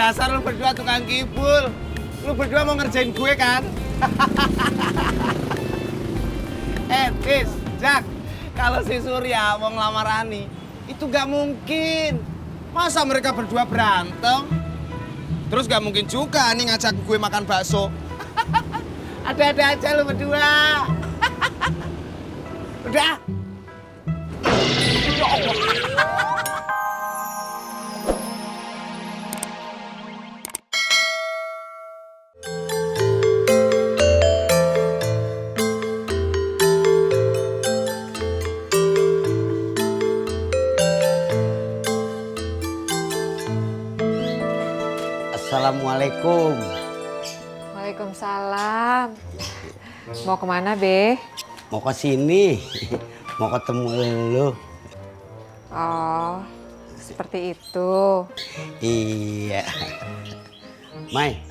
Dasar lu berdua tukang kibul. Lu berdua mau ngerjain gue kan? Tis, Jak, kalau si Surya mau ngelamar Ani, itu gak mungkin. Masa mereka berdua berantem? Terus gak mungkin juga Ani ngajak gue makan bakso. Ada-ada aja lu berdua. Udah. Ya Allah. Assalamualaikum. Waalaikumsalam. Mau kemana, Be? Mau ke sini. Mau ketemu lu. Oh, seperti itu. Iya. Mai,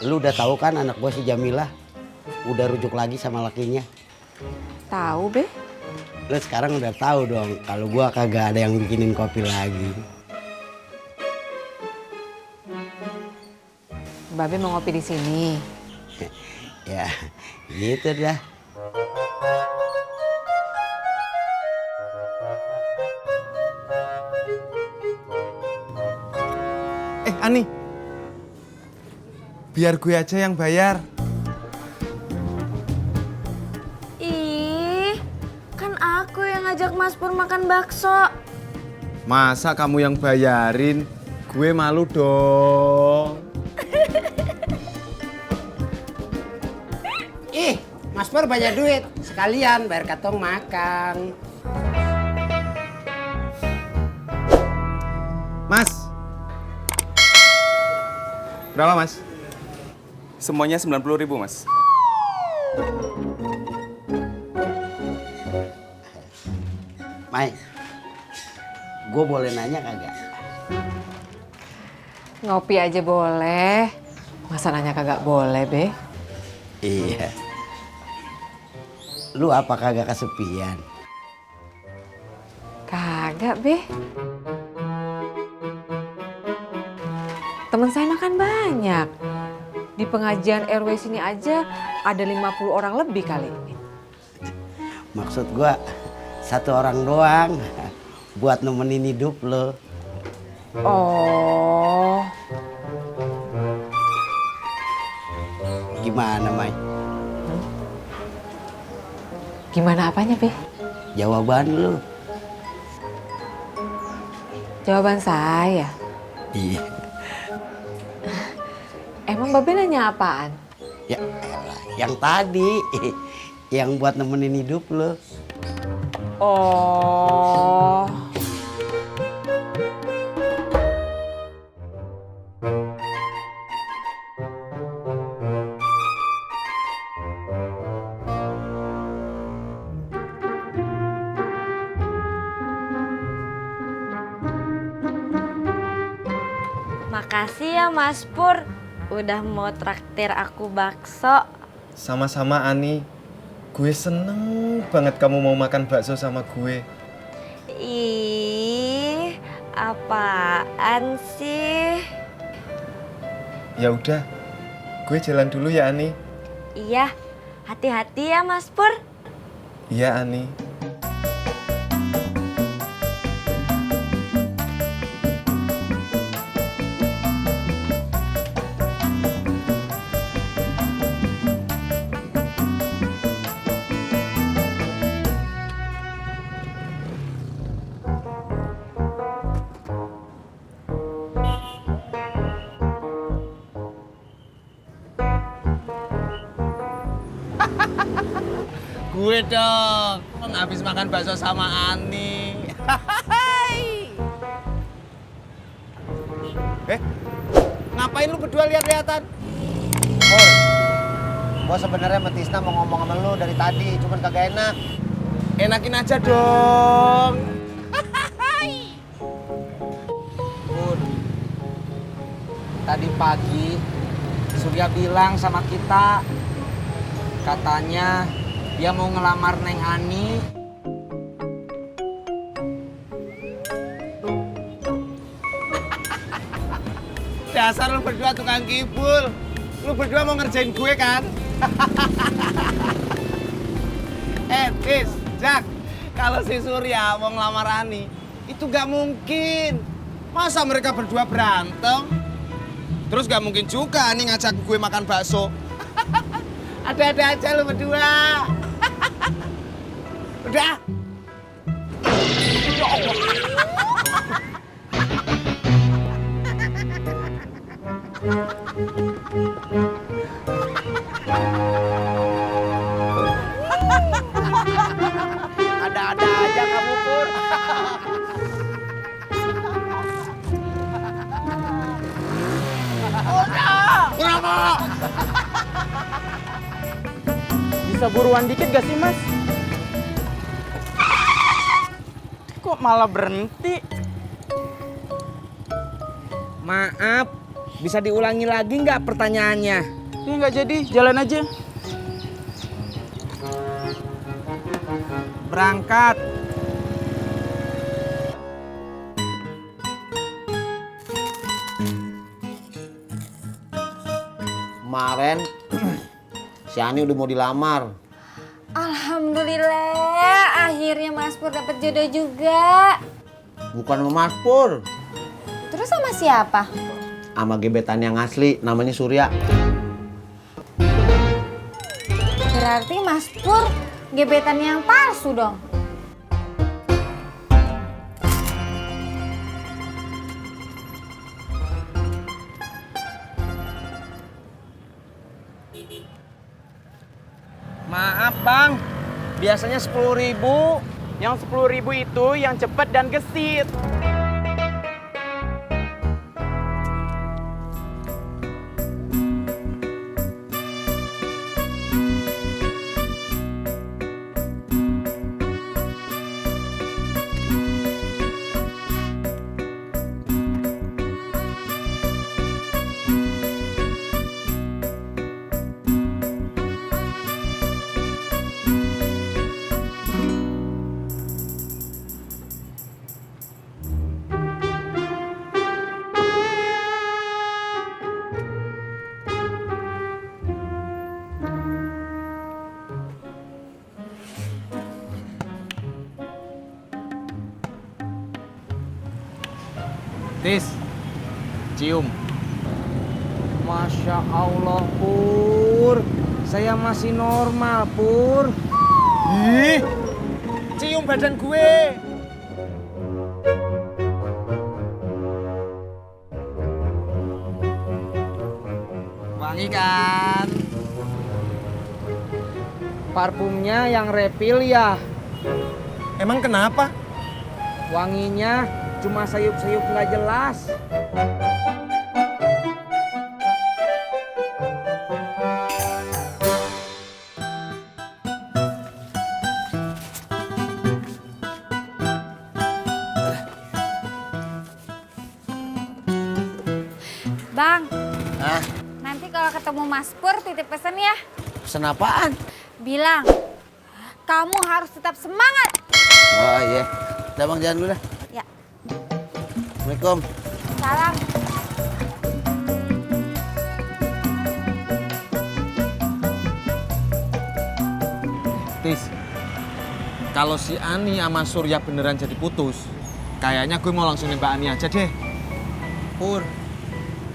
lu udah tahu kan anak gua si Jamilah udah rujuk lagi sama lakinya. Tahu, Be? Lu sekarang udah tahu dong kalau gua kagak ada yang bikinin kopi lagi. Babe mau ngopi di sini. Ya, gitu dah. Ani, biar gue aja yang bayar. Ih, kan aku yang ngajak Mas Pur makan bakso. Masa kamu yang bayarin? Gue malu dong. Ih, Mas Pur banyak duit. Sekalian bayar katong makan. Mas. Berapa, Mas? Semuanya 90.000, Mas. Mai, gue boleh nanya kagak? Ngopi aja boleh. Masa nanya kagak boleh, Be? Iya. Lu apa kagak kesepian? Kagak, Be. Temen saya makan banyak. Di pengajian RW sini aja ada 50 orang lebih kali. Maksud gua satu orang doang buat nemenin hidup lo. Oh, Gimana, Mai? gimana apanya, Be? Jawaban lu. Jawaban saya. Iya. Emang Babe nanya apaan? Ya elah, yang tadi yang buat nemenin hidup lo. Oh. Makasih ya Mas Pur, udah mau traktir aku bakso. Sama-sama, Ani. Gue seneng banget kamu mau makan bakso sama gue. Ih, apaan sih? Ya udah, gue jalan dulu ya, Ani. Iya, hati-hati ya Mas Pur. Iya, Ani. Gue dong, habis makan bakso sama Ani. Ngapain lu berdua lihat-lihatan? Pur, gua sebenarnya sama Tisna mau ngomong sama lu dari tadi, cuman kagak enak. Enakin aja dong. Pur, tadi pagi Surya bilang sama kita, katanya dia mau ngelamar Neng Ani. dasar lu berdua tukang kibul. Lu berdua mau ngerjain gue kan? Tis, Jak, kalau si Surya mau ngelamar Ani, itu gak mungkin. Masa mereka berdua berantem? Terus gak mungkin juga Ani ngajak gue makan bakso. Ada-ada aja lu berdua. Udah. Ya Allah. Ada-ada aja kamu, Pur. Kenapa? Bisa buruan dikit gak sih, Mas? Kok malah berhenti? Maaf, bisa diulangi lagi nggak pertanyaannya? Ini nggak jadi, jalan aja. Berangkat. Kemarin si Ani udah mau dilamar. Alhamdulillah, akhirnya Mas Pur dapat jodoh juga. Bukan sama Mas Pur, Terus sama siapa? sama gebetan yang asli namanya Surya. Berarti Mas Pur gebetan yang palsu dong. Maaf bang, biasanya 10.000. Yang 10.000 itu yang cepet dan gesit. Tis, cium. Masya Allah, Pur. Saya masih normal, Pur. Ih, cium badan gue. Wangi kan? Parfumnya yang refill ya. Emang kenapa? Wanginya cuma sayup-sayup nggak jelas. Bang, Hah? nanti kalau ketemu Mas Pur titip pesan ya. Pesen apaan? Bilang, kamu harus tetap semangat. Oh iya, udah bang jalan dulu dah. Ya, Assalamualaikum. salam. Tis, kalau si Ani sama Surya beneran jadi putus, kayaknya gue mau langsung nembak Ani aja deh. Pur,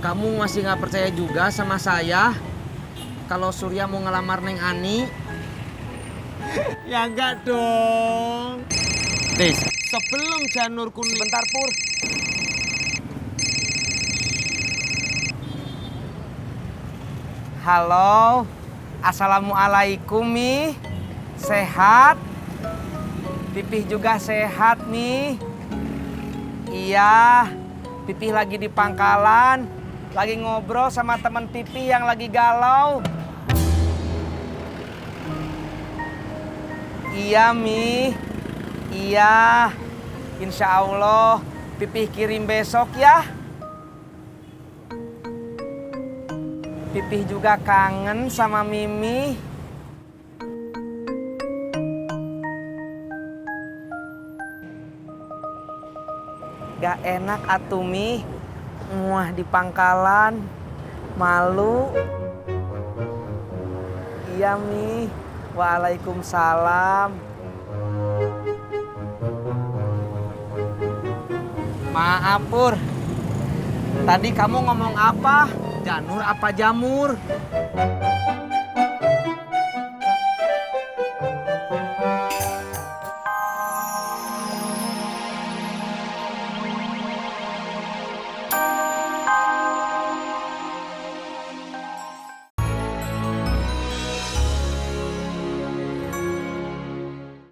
kamu masih nggak percaya juga sama saya kalau Surya mau ngelamar Neng Ani? Ya enggak dong. Tis, sebelum janur kuning. Bentar, Pur. Halo, assalamualaikum Mi. Sehat? Pipih juga sehat Mi. Iya, Pipih lagi di pangkalan, lagi ngobrol sama teman Pipih yang lagi galau. Iya Mi, iya, insya Allah Pipih kirim besok ya. Pipih juga kangen sama Mimi. Gak enak atuh Mi, Muah di pangkalan. Malu. Iya, Mi. Waalaikumsalam. Maaf, Pur. Tadi kamu ngomong apa? Janur apa jamur?